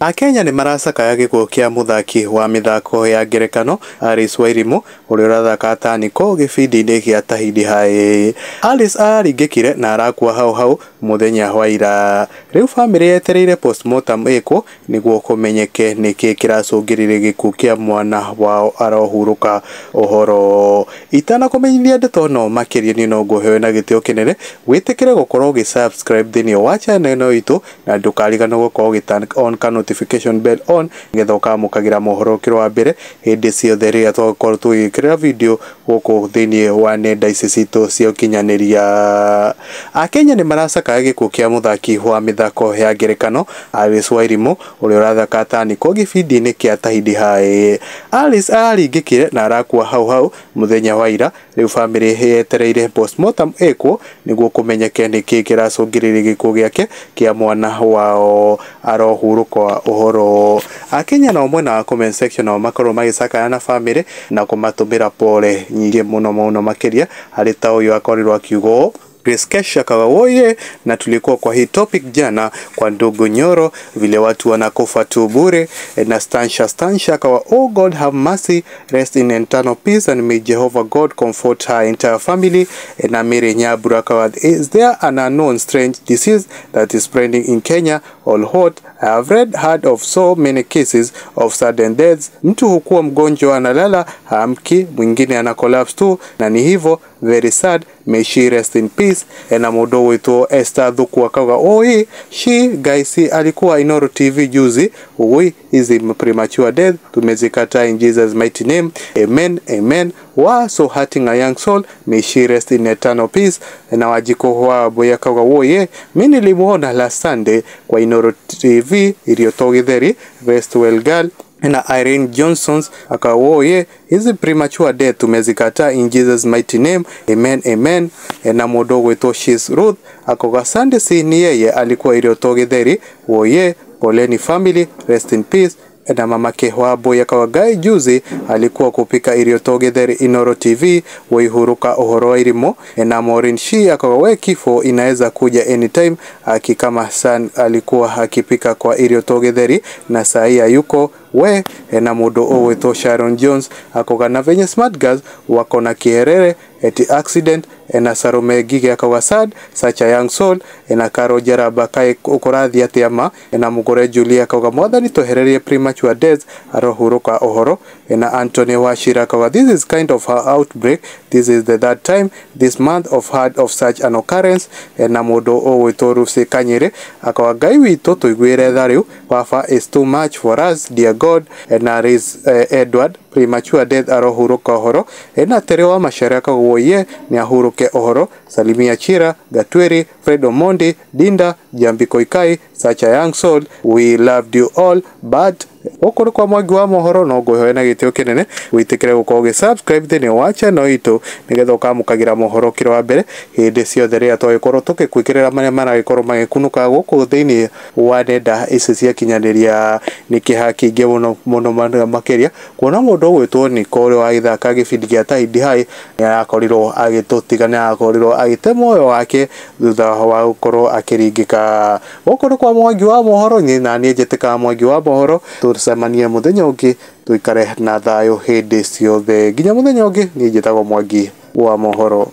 Akenya nĩ maracakaya gĩkuũ kĩa mũthaki wa mĩthako ya ngerekano Alice Wairimu ũrĩa ũrathaka ta Nicole gĩbindi-inĩ gĩa Tahidi High. Alice araringĩkire na arakua hau hau mũthenya wa ira. Rĩu bamĩrĩ yetereire postmortem ĩkwo nĩguo kũmenyeke nĩkĩ kĩracũngĩrĩirie gĩkuũ kĩa mwana wao arohurũka ũhoro. Itanakũmenyithia ndeto no makĩria niĩ no ngũhe na gĩtĩo kĩnene wĩtĩkĩre gũkorwo ũgĩ subscribe thĩinĩ wa channel ĩno itũ na ndũkariganĩrwo gũkorwo ũgĩ turn on ka notification bell on nĩgetha ũkamũkagĩra mohoro ũkĩrĩ wa mbere hĩndĩ ciothe rĩrĩa twakorwo tũgĩkĩra video gũkũ thĩinĩ wa nenda ici citũ cia ũkinyanĩria. Akenya nĩ maracakaya gĩkuũ kĩa mũthaki wa mĩthako ya ngerekano Alice Wairimu ũrĩa ũrathaka ta Nicole gĩbindi-inĩ kĩa Tahidi High. Alice araringĩkire na arakua hau hau mũthenya wa ira. Rĩu bamĩrĩ yetereire postmortem ĩkwo nĩguo kũmenyeke nĩkĩ kĩracũngĩrĩirie gĩkuũ gĩake kĩa mwana wao arohurũka ũhoro. Akenya nao mwena wa comment section nao makorwo magĩcakaya na bamĩrĩ na kũmatũmĩra pole nyingĩ mũno mũno makĩria harĩ ta ũyũ akorirwo akiuga ũũ: Grace Kesha Kawawoye, na tulikuwa kwa hii topic jana kwa ndugu Nyoro, vile watu wanakufa tu bure. Na Stansha Stansha kawa, oh God have mercy, rest in eternal peace and may Jehovah God comfort her entire family. Na Mary Nyabura kawa, is there an unknown strange disease that is spreading in Kenya or what? I have read heard of so many cases of sudden deaths. Mtu hukuwa mgonjwa analala haamki, mwingine ana collapse tu, na ni hivyo, very sad, may she rest in peace. Na mũndũ witwo Esther Thuku akauga oi she guys alikuwa Inoro TV juzi, oi hizi premature death tumezikataa in Jesus mighty name, amen amen. Wa so hurting a young soul, may she rest in eternal peace. Na Wajiko wa Boya akauga woye mimi nilimuona last Sunday kwa Inoro TV iliyotoa githeri, rest well girl. Na Irene Johnsons akawoye hizi premature death tumezikataa in Jesus mighty name, amen amen. Na mũndũ gwĩtwo She's Ruth akoga Sunday si ni yeye alikuwa iliyotoa githeri, woye poleni family, rest in peace. Na mamake wa Boya Kawagai juzi alikuwa kupika iliyotoa githeri Inoro TV waihuruka ũhoro wa irimo. Na Maureen Shi akawa we kifo inaweza kuja anytime, aki kama san alikuwa akipika kwa iliyotoa githeri na saa yuko we. Na mũndũ ũgwĩtwo Sharon Jones akoga na venye smart girls wako na kiherere eti accident. Na Salome Ngige akauga sad such a young soul. Na Karo Jaraba kai ũkũrathiĩ atĩa ma. Na Mugore Julia akauga mwathani twehererie premature death arohurũka ũhoro. Na Anthony Wachira akauga this is kind of her outbreak, this is the third time this month of heard of such an occurrence. Na mũndũ ũgwĩtwo Lucy Kanyere akauga Ngai witũ tũiguĩre tha rĩu, baba is too much for us dear God. Na Liz Edward premature death arohurũka ũhoro. Na Tere wa Macharia akauga woye ni ahuruke ũhoro. Salimia Chira Gatweri Fred Omondi Dinda Jambi Koikai such a young soul, we loved you all but gũkũ nĩ kwa Mwangi wa mohoro no ngũhoe na gĩtĩo kĩnene wĩtĩkĩre gũkorwo ũgĩ subscribe thĩinĩ wa channel itũ nĩgetha ũkamũkagĩra mohoro kĩro wa mbere hĩndĩ ciothe rĩrĩa twagĩkorwo tũgĩkwĩkĩrĩra marĩa maragĩkorwo magĩkunũka gũkũ thĩinĩ wa nenda ici cia kinyanĩria. Nĩ kĩeha kĩingĩ mũno mũno makĩria kuona mũndũ ũgwĩtwo Nicole ũrĩa wagĩthaka gĩbindi gĩa Tahidi High nĩ arakorirwo agĩtũtiga, nĩ arakorirwo agĩte muoyo wake thutha wa gũkorwo akĩringĩka. Gũkũ nĩ kwa Mwangi wa mohoro, niĩ na niĩ njĩtĩkaga Mwangi wa mohoro. Tũcemanie mũthenya ũngĩ, tũikare na thayũ hĩndĩ ciothe nginya mũthenya ũngĩ. Niĩ njĩtagwo Mwangi wa mohoro.